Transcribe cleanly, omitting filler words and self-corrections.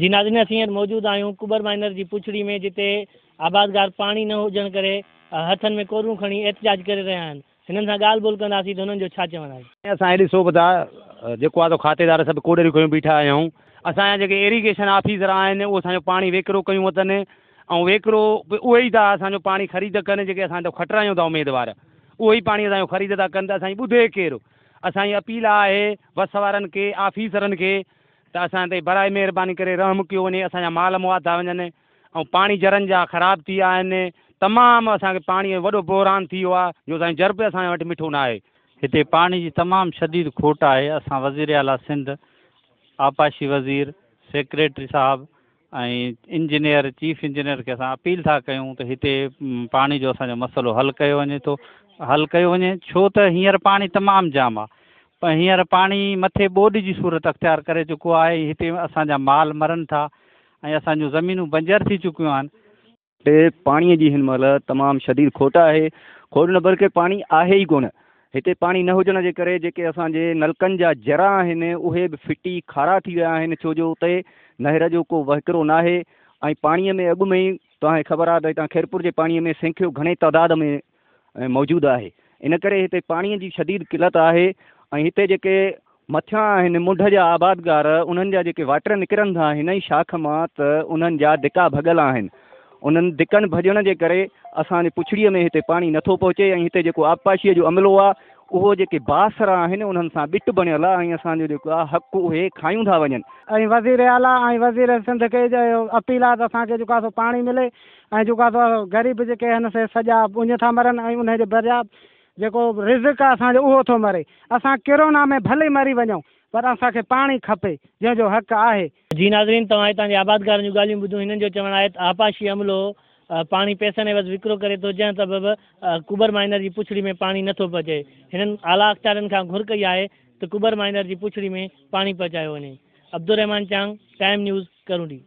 جي ناظرين اسين هينئر موجود آهيون ڪٻر مائنر جي پڇڙي ۾ جتي آبادگار پاڻي نه هجڻ ڪري هٿن ۾ ڪورون کڻي احتجاج ڪري رهيا آهن هنن سان ڳالهه ٻولهه ڪنداسين ته هنن جو ڇا چوڻ آهي. اسان هي ڏسو به ٿا جيڪو آ سو کاتيدار سڀ ڪوڏريون کنيون بيٺا آهيون اسان جا جيڪي ايريگيشن آفيسر آهن اهي اسان جو پاڻي ويڪرو ڪيون وتن ۽ ويڪرو به اهي ئي ٿا اسان جو پاڻي خريد ڪن جيڪي اسان هتان کٽرايون ٿا اميدوار اهي ئي پاڻي اسان جو خريد ٿا ڪن ته اسان جي ٻڌي ڪير اسان جي اپيل آهي وس وارن کي آفيسرن کي ته اسان تي برائي مهرباني ڪري رحم ڪيو وڃي اسان جا مال مئا ٿا وڃن ۽ پاڻي جرن جا خراب ٿي ويا آهن تمام اسان کي پاڻي جو وڏو بحران ٿي ويو آهي جو اسان جو جر به اسان وٽ مٺو نه آهي. هتي پاڻي جي تمام شديد کوٽ آهي اسان وزير اعليٰ سنڌ، آبپاشي وزير، سيڪريٽري صاحب ۽ انجنيئر چيف انجنيئر کي اسان اپيل ٿا ڪيون ته هتي پاڻي جو اسان جو مسئلو حل ڪيو وڃي ٿو حل ڪيو وڃي ڇو ته هينئر پاڻي تمام جام آهي پر هينئر پاڻي مٿي ٻوڏ جي صورت اختيار ڪري چڪو آهي هتي اسان جا مال مرن ٿا ۽ اسان جون زمينون بنجر ٿي چڪيون آهن. هتي پاڻي جي هن مهل تمام شديد کوٽ آهي، کوٽ نه بلڪه پاڻي آهي ئي ڪونه. هتي پاڻي نه هجڻ جي ڪري جيڪي اسان جي نلڪن جا جرا آهن اهي به ڦٽي کارا ٿي ويا آهن ڇو جو اتي نهر جو ڪو وهڪرو ناهي ۽ پاڻي ۾ اڳ ۾ ئي توهان کي خبر آهي ته هتان خيرپور جي پاڻي ۾ سينکيو گهڻي تعداد ۾ موجود آهي ان ڪري هتي پاڻي جي شديد قلت آهي ۽ هتي جيڪي مٿيان آهن منڍ جا آبادگار انهن جا جيڪي واٽر نڪرن ٿا هن ئي شاخ مان ته انهن جا دڪا ڀڳل آهن انهن دڪن ڀڄڻ جي ڪري اسان جي پڇڙيء ۾ هتي پاڻي نٿو پهچي ۽ هتي جيڪو آبپاشيء جو عملو آهي اهو جيڪي بااثر آهن انهن سان ٻٽ بڻيل آهي ۽ اسان جو جيڪو آهي حق اهي کايون ٿا وڃن. ۽ وزير اعليٰ ۽ وزير سنڌ کي اپيل آهي ته اسان کي جيڪو آهي سو پاڻي ملي ۽ جيڪو آهي سو غريب جيڪي آهن سي سڄا اڃ ٿا مرن ۽ انهي جي برجاء جيڪو رزق آ اسان جو اهو ٿو مري. اسان ڪرونا ۾ ڀلي مري وڃون پر اسان کي پاڻي کپي جنهن جو حق آهي. جي ناظرين توهان هتان جي آبادگارن جون ڳالهيون ٻڌيون هنن جو چوڻ آهي ته آبپاشي عملو پاڻي پئسن عيوض وڪرو ڪري ٿو جنهن سبب ڪٻر مائنر جي پڇڙي ۾ پاڻي نه ٿو پهچي هنن اعليٰ اختيارين کان گهر ڪئي آهي ته ڪٻر مائنر جي پڇڙي ۾ پاڻي پهچايو وڃي عبدالرحمان چانگ، ٽائيم نيوز، ڪرونڊي.